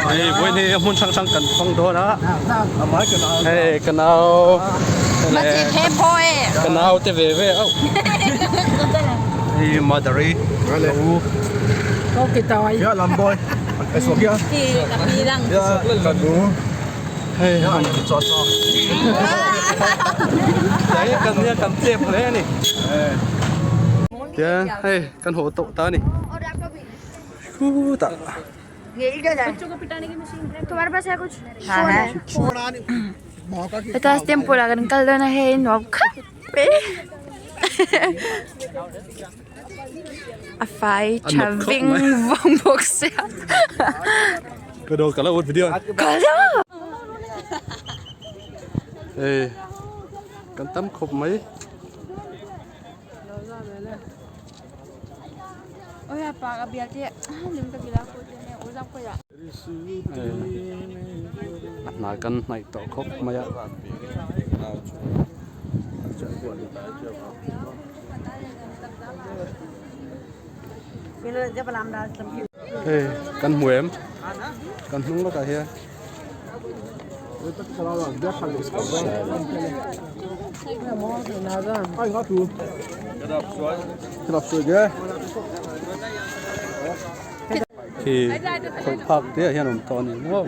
Hei vawiin hi hmun hrang hrang kan fang dawn a hei ka nau ka nau te ve ve auh hei mother i ka u hei kan nia kan chep hle a ni tian hei kan haw tawh ta a ni khutah. Lotus temple ah kan kal dawn a hei nuam khawp mai a fai tha veng vawng bawk sia hei kan tam khawp mai. A hnai kan hnaih tawh khawp mai a. Hei kan hmu em kan hnung lawkah hian. Khi khawih phak te ah hian awm tawh a ni maw.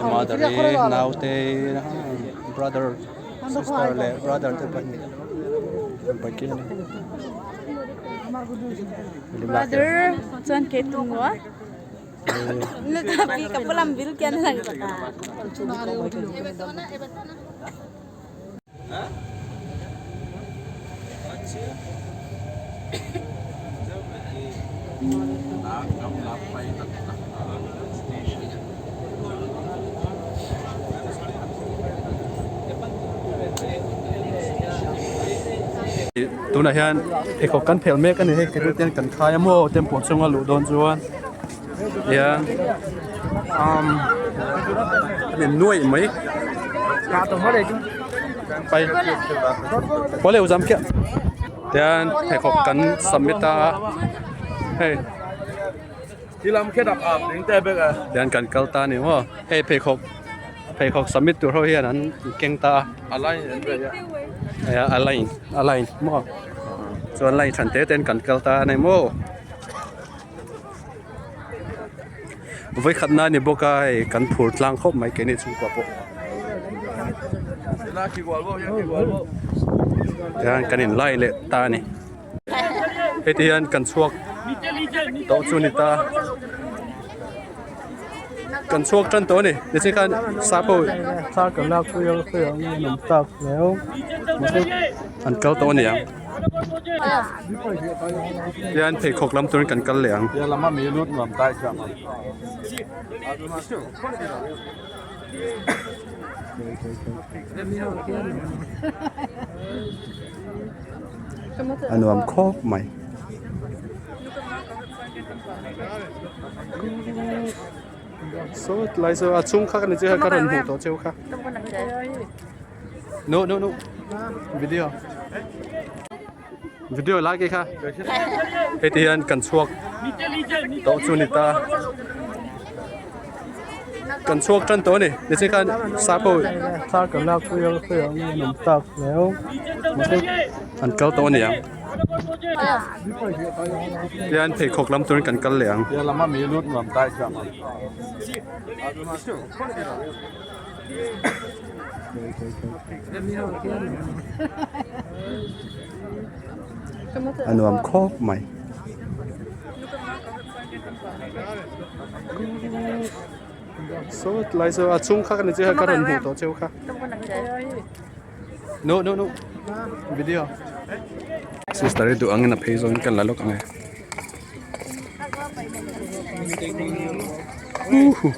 Mother i naute brother sister leh brother te pahnih an bike a ni. Brother chuan ke tung maw Tunah hian pheikhawk kan phelh mek a ni hei keitu ten kan khai a maw temple chhunga luh dawn chuan hian umm a nuaih mai pai pawl leh uzam khiah tian pheikhawk kan submit a hei tian kan kal ta a ni maw hei pheikhawk pheikhawk submit tur ho hian an keng ta a a line a line maw chuan line hran te ten kan kal ta a ni maw. Vawikhatna a ni bawk a hei kan phur tlang khawp mai keini chhungkua pawh tihian kan in lai leh ta a ni heti hian kan chhuak tawh chu a ni ta kan chhuak tan tawh a ni tichuan khan sap ho thla kan lak pui a khawiah nge an awm tak riau mahse an kal tawh a ni ang. Hian pheikhawk lam turin kan kal leh ang. A nuam khawp mai. Saw tlai saw a chhung kha ka ni chu ka rawn hmuh tawh cheu kha. No no no video video lai ke kha hei te hian kan chhuak tawh chu ni ta kan chhuak tan tawh a ni tichuan khan sap ho thla kan lak pui a khawiah nge an awm tak riau mahse an kal tawh a ni ang tihian pheikhawk lam turin kan kal leh ang. A nuam khawp mai. Saw tlai saw a chhung kha ka ni chu ka rawn hmuh tawh cheu kha. No no no video. Sister i duh angin a phei zawngin kan la lawk ang e. Uhu.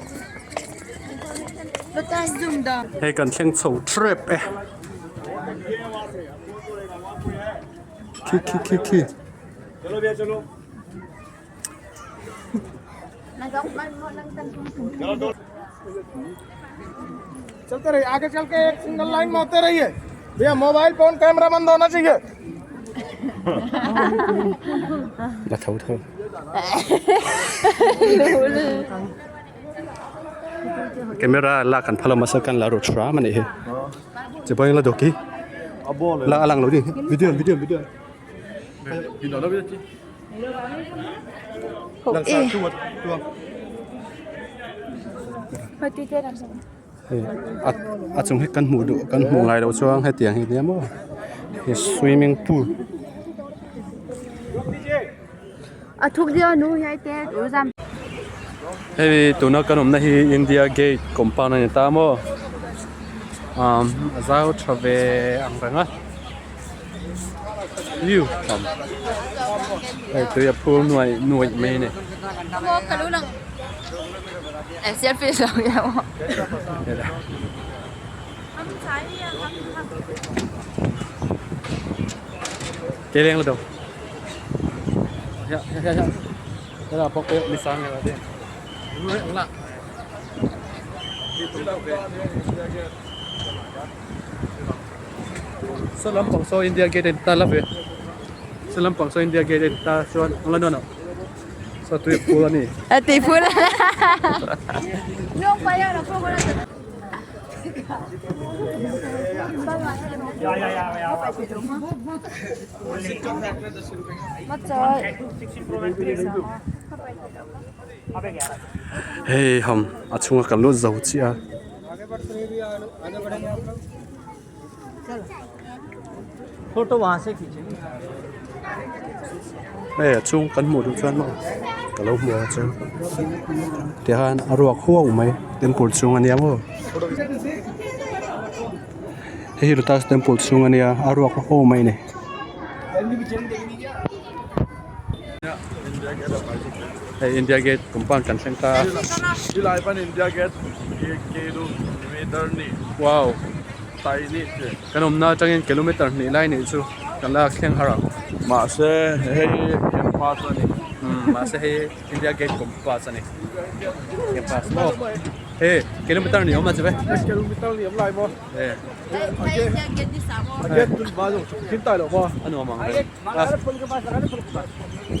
Hei kan thleng chho tep e. Khi khi khi khi. चलते रहिए आगे चल के एक single line में होते रहिए भैया mobile phone camera बंद होना चाहिए La tho tho. Camera lak kan phal hmasa kan la ru hram a nih hi. Chibai la dawk hi. La a lang lo ding. Video video video. Hei a a chung hi kan hmuh duh kan hmuh ngai loh chuan hetiang hi nia maw he swimming pool. Hei tuna kan awmna hi India gate compound a ni ta maw umm a zau tha ve ang reng a. Iu tham hei tui a phur nuaih nuaih mai a ni. Ke leng la do Saw lampang saw India gate a intar la ve saw lampang saw India gate a intar chuan ang la nuan ah saw tui a phul a ni. A tui phul a Hei ham a chhunga kan lut zo chiah a. Hei a chhung kan hmuh duh chuan maw ka lo hmu ang chu tihian a ruak huau mai temple chhung ania maw hei hi lotus temple chhung ania a ruak huau mai a ni. Hei India gate compound kan thleng ta a. Wow kan awmna atangin kilometer hnih lai nih chu kan la thleng har ang. Mahse hei campus a ni. Mahse hei India gate campus a ni. Campus maw hei kilometer ni awm a chu ve. Kilometer ni awm lai maw. A nuam ang reng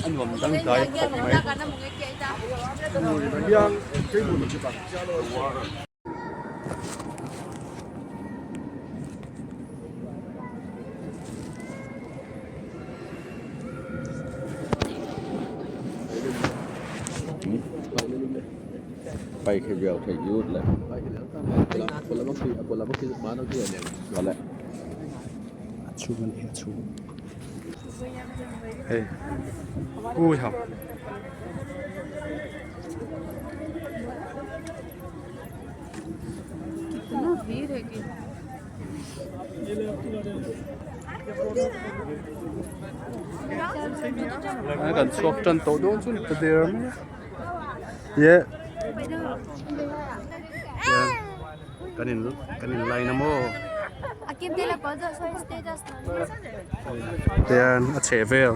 a nuam dangdai khawp mai. A chhung a ni a chhung hei ui ha kan chhuak tan tawh dawn chu ni ta der mai a ye Kan in kan in line a maw tian a chheh vel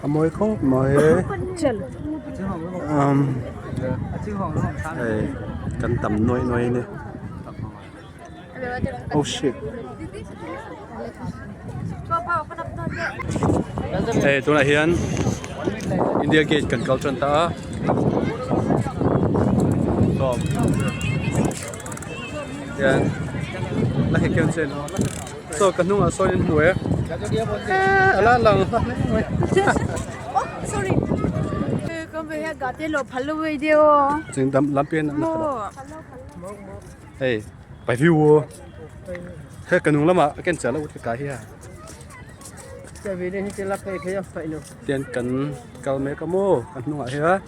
a mawi khawp mai umm hei kan tam nuaih nuaih a ni oh shit hei tunah hian India gate kan kal tan ta a hian la hek hian chen saw ka hnungah sawn in hmu e a la lang hei pai view he ka hnung lamah a ken chiah loh ka hi a tian kan kal mek a maw ka hnungah hian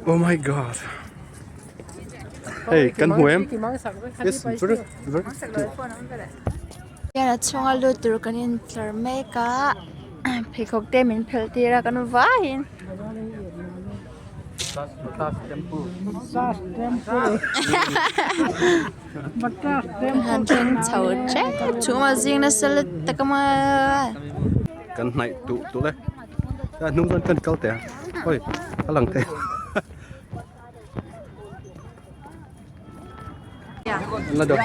oh my god hei kan hmu em yes very very Hian a chhunga lut tur kan intlar mek a pheikhawk te min phelh tir a kan vaiin. Han thleng chho tep chhung a zing nasa lutuk a maw. Kan hnaih duh duh e a hnung chuan kan kal teh a oi a lang thei. An la do.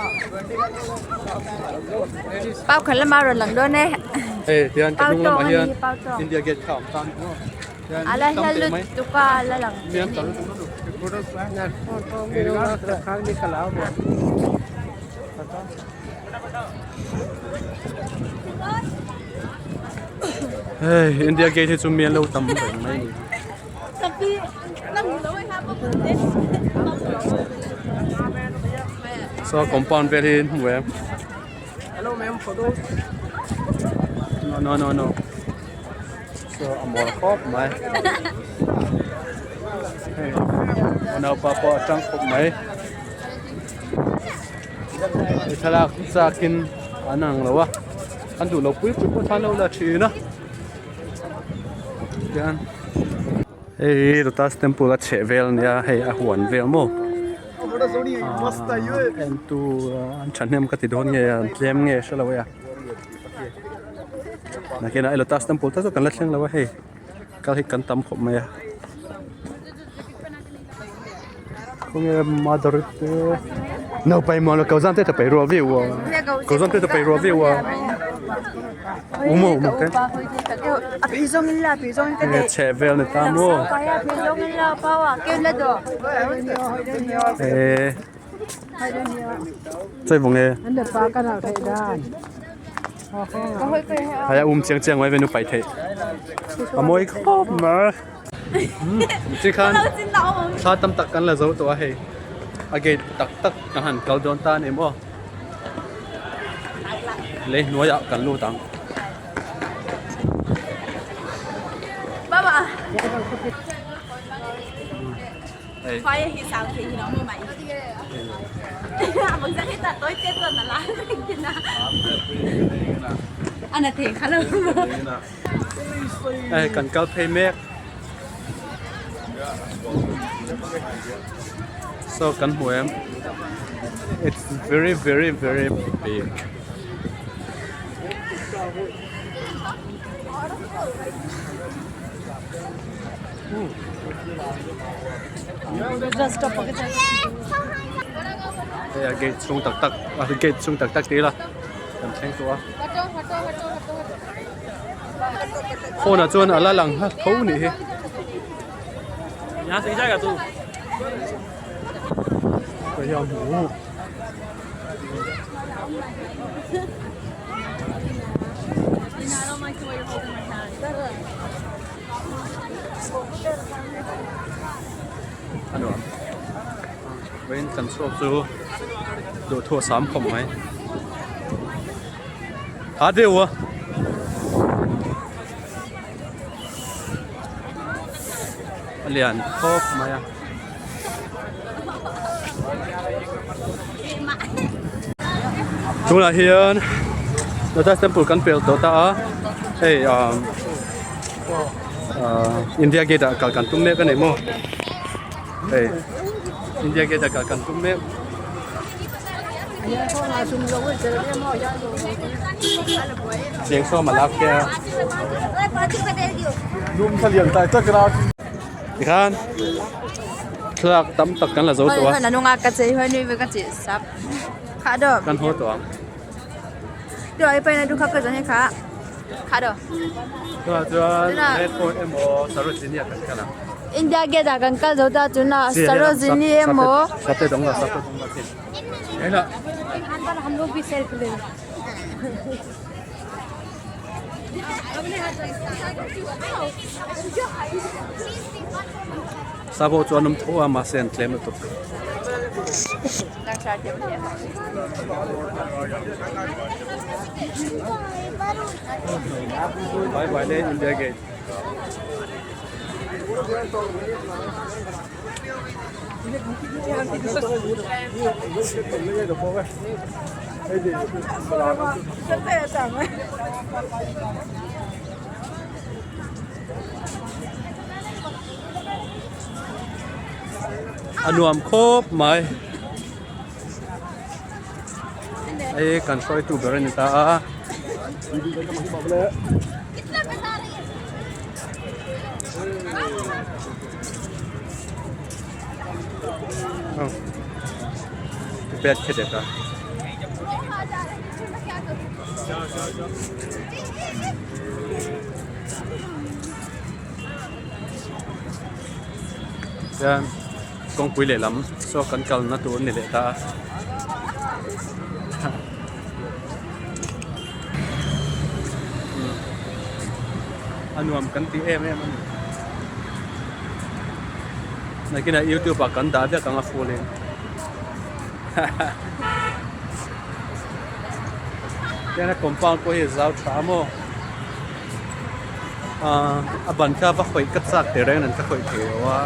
Pau khat lama rawn lang dawn e. Hei tihian ka hnung lamah hian Pau tawng. India Gate kha a awm ta a ni maw? A la hla lutuk a a la lang Mi an tam lutuk lutuk. Hei India Gate hi chu mi an lo tam reng mai a ni. Saw compound vel hi an hmu em? No no no no. Saw a mawl khawp mai. Hei unaupa pawh a tang khawp mai. He thlalak chakin an ang lo a an duh lo pui pui pawh khan lo la thin a tian hei hi lotus temple a chheh vel a nia hei a huan vel maw ahh en tur an thahnem ka ti dawn nge an tlem nge hre lo e a nakinah hei lotus temple te chu kan la thleng lo a hei kal hi kan tam khawp mai a. Khawnge mother te naupang maw ko zan te ta pai rual viau a ko zan te ta pai rual viau a umo umo te nge chheh vel ni ta maw eh chei vawng e hei a um chiang chiang mai ve nu pai theih a mawi khawp mai. Chi khan thla tam tak kan la zo tawh a hei a gate tak tak ka han kal dawn ta a ni maw lei hnuaiah kan lut ang. Hei kan kal phei mek saw kan hmu em it's very very very big. Hei a gate chhung tak tak a gate chhung tak tak tih ila kan thleng tawh a. Phone ah chuan a la lang hla tho nih hi. A nuam vawiin kan chhuak chu duhthu a sam khawp mai. A deuh a. A lian khawp mai a. Tunah hian Lotus Temple kan pel tawh ta a hei ah India Gate ah kal kan tum mek a ni maw hei India Gate ah kal kan tum mek. Cheng sawm a lak che a. Tikhan thlalak tam tak kan la zo tawh a. Kan haw tawh ang. Tunah chuan Red Fort emaw Sarojini ah kan kal ang. India Gate ah kan kal zo ta tunah Sarojini emaw. Savo chu an awm tho a mahse an tlem lutuk. Bye bye le India Gate. A nuam khawp mai hei kan hruaitu ber a ni ta a. Bed khi dek a. Chuan kawngpui lehlam saw kan kalna tur a ni leh ta a. A nuam kan ti em em a ni. Nakinah youtube ah kan dah vek ang a full in. Tihian a compound pawh hi a zau tha maw ahh a ban kha va khawih ka chak teh reng an ka khawih thei lo a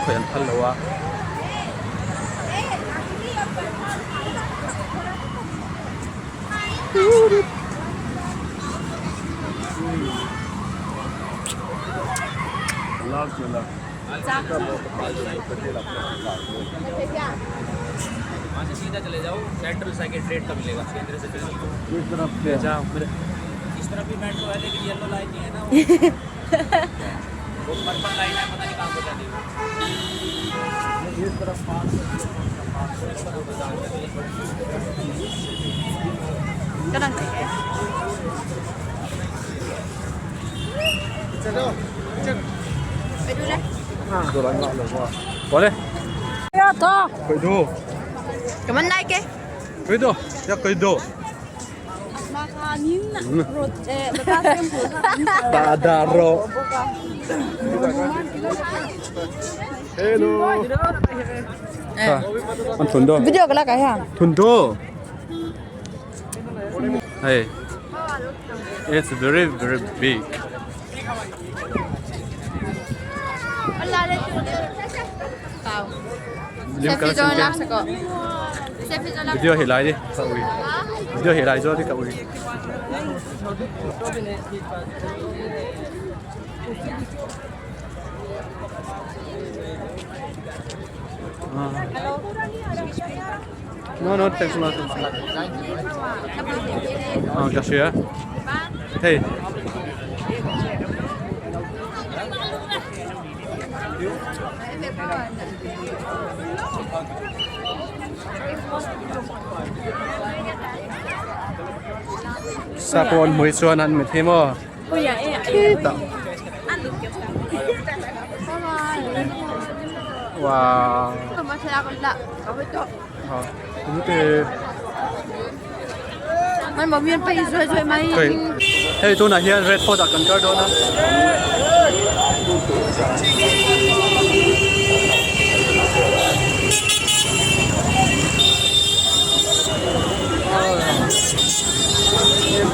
khawih an phal lo a. Boleh. Video ka la ka hian. Hey. It's very very big. Video hi lai đi ka ui. Video hi lai zo đi ka ui. No no thanks a lot. Ah ka hria. Hei. Sapawn hmui chuan an mit hi maw? Khitah. Wow. Hei tunah hian red fort ah kan kar dawn a.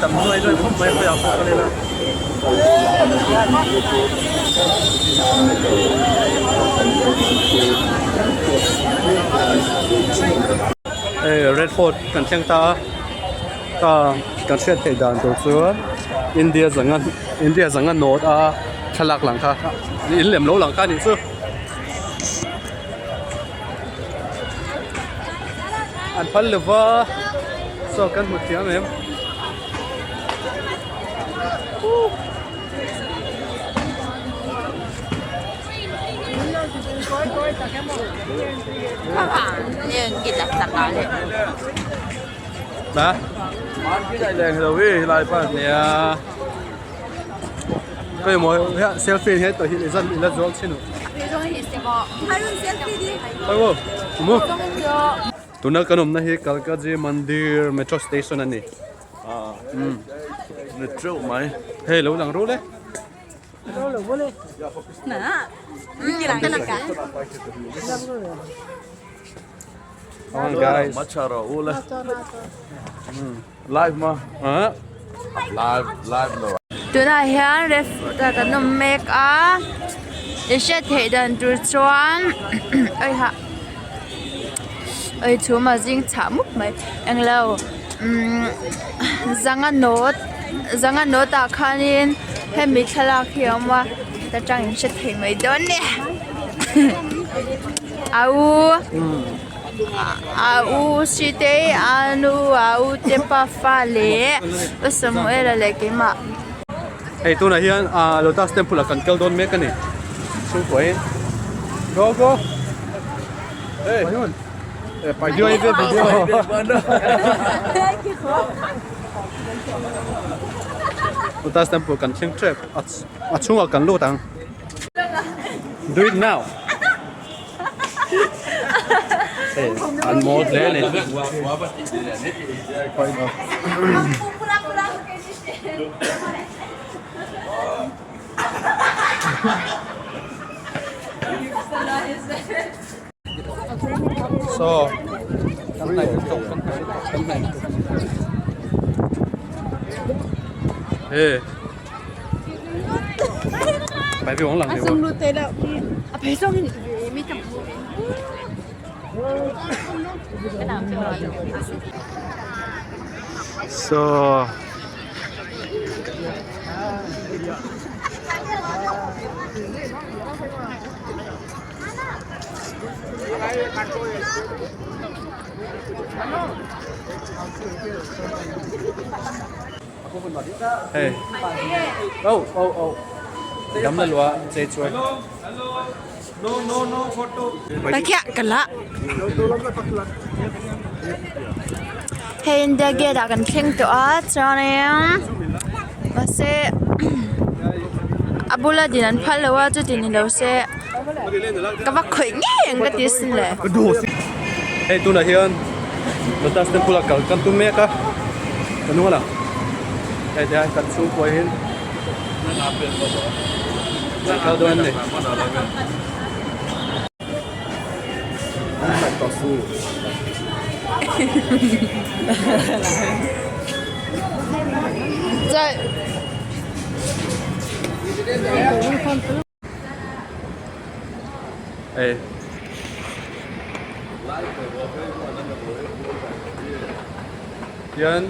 Tam nuai nuai khawp mai khawiah pawh ka lel a. Hei red fort kan thleng ta a ka kan hriat theih dan tur chuan India zanga India zanga nawt a thlalak lang kha in lem lo lang kha a nih chu. An phal lova saw kan hmu thiam em. Selfie he to hi zan ila zual chinu. Tuna kan awmna hi Kalkaji Mandir Metro Station a ni. Ni teuh mai. Hei lo lang rul e. Come on guys. Machara ule. Live ma. Live live lo. Tunah hian red fort ah kan awm mek a i hriat theih dan tur chuan awiha awi chhum a zing chhah mup mai englo umm zanga nawt zanga nawt ah khanin hemi thlalak hi a awm a ta tang in hre thei mai dawn a ni a u a u sitei a nu a u te pafa leh u samuela leh keimah. Hei tunah hian ah lotus temple ah kan kal dawn mek a ni chhungkuain go go hey. Lotus Temple kan thleng tep a chhungah kan lut ang. Do it now. Hei an mawl hle a ni. So kan hnaih lutuk kan hnaih lutuk kan hnaih lutuk he bai bi ong lang So Hey. Oh, oh, oh. Dam la lua che chuai. Takhiah ka lah. Hei India Gate ah kan thleng tawh a chuanin mahse a bula din an phal lo a chuti ni lo se ka va khawih ngei ang ka ti asin le. Hei tunah hian Lotus Temple ah kal kan tum mek a ka hnung a lang hei ti hian kan chhungkua hin kan kal dawn a ni. Hei hian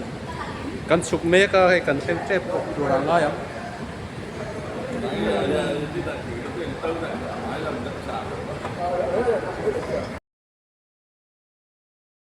kan chhuk mek a hei kan thleng tep tawh tur a ngai ang.